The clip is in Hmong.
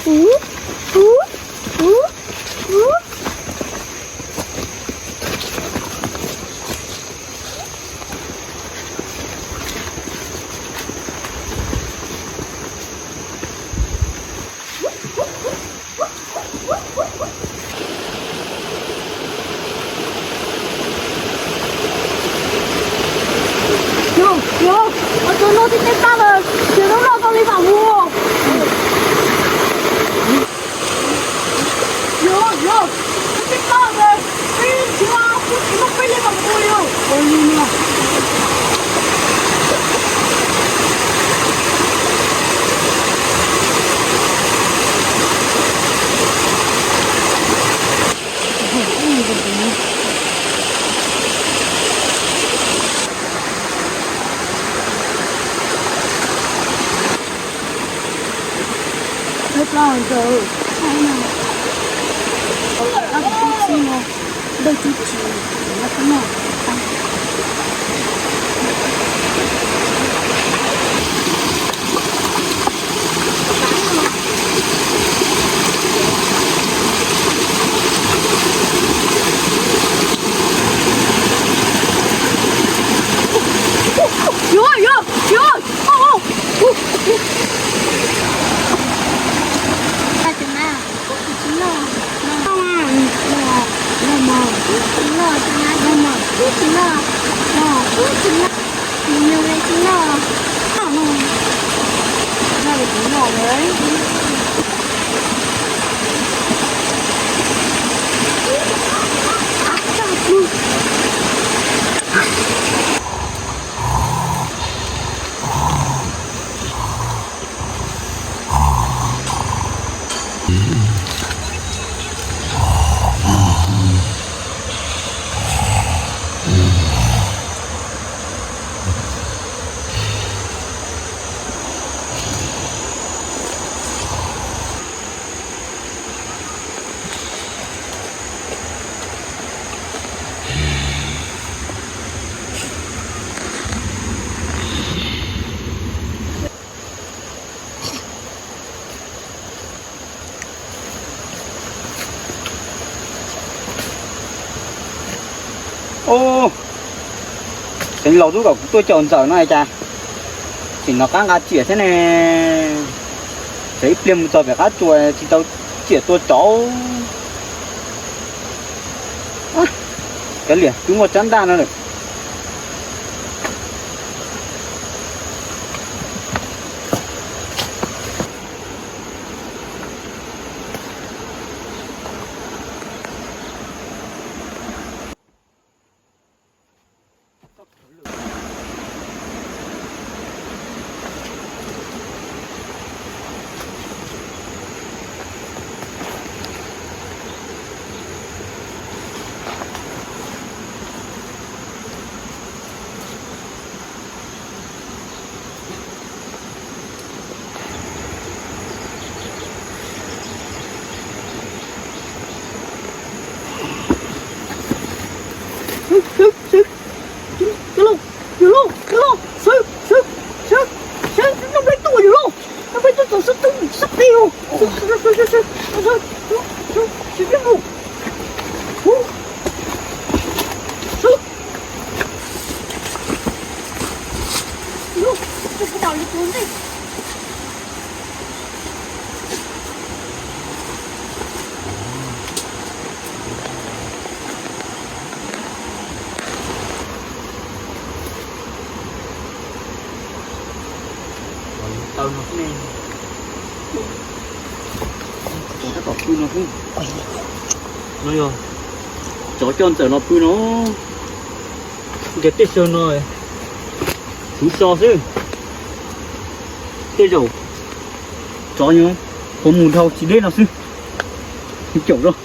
Yog, yog, ua tus no tib teb plab lawm, ces lub no koj li mam mus. Yog, yog, tib teb plab lawm, peb tsis muaj, peb tsis muaj peb li mam mus li. Peb plaub ntawd, ntawd tsis tsis noj. Yuav, yuav, yuav. Tsis noj, noj mas, noj mas, tsis noj, tsis noj, tsis noj, tsis noj, tsis noj, tsis noj. Ub, tseev laus twb kom kuv tuaj caum ntxawm no cas, tseem hnov qab nqa tsiam thiab ne. Tseem ib pliag mus txog pem qab tsuas tsis tau tsiam tua tsov. Kav liam, twb muaj tsab ntaj no lawm. Xwb, xwb, xwb. Yuav lauj, yuav lauj, yuav lauj, xwb, xwb, xwb, xwb, noj nplej tuaj yuav lauj, noj nplej tuaj txog sab tub sab qis lauj, xwb, xwb, xwb, xwb, xwb, xwb, xwb, xwb, xwb, xwb, xwb, xwb, xwb, xwb, xwb, xwb, xwb. Taw no ne, tsov tab tom pw no xwb. No yog tsov coj ntxawm los pw no. Ntiag tej saw no, tsuv so xwb. Tej zaum tsov nyob qhov mus dhau tsis deb no xwb. Caum zog.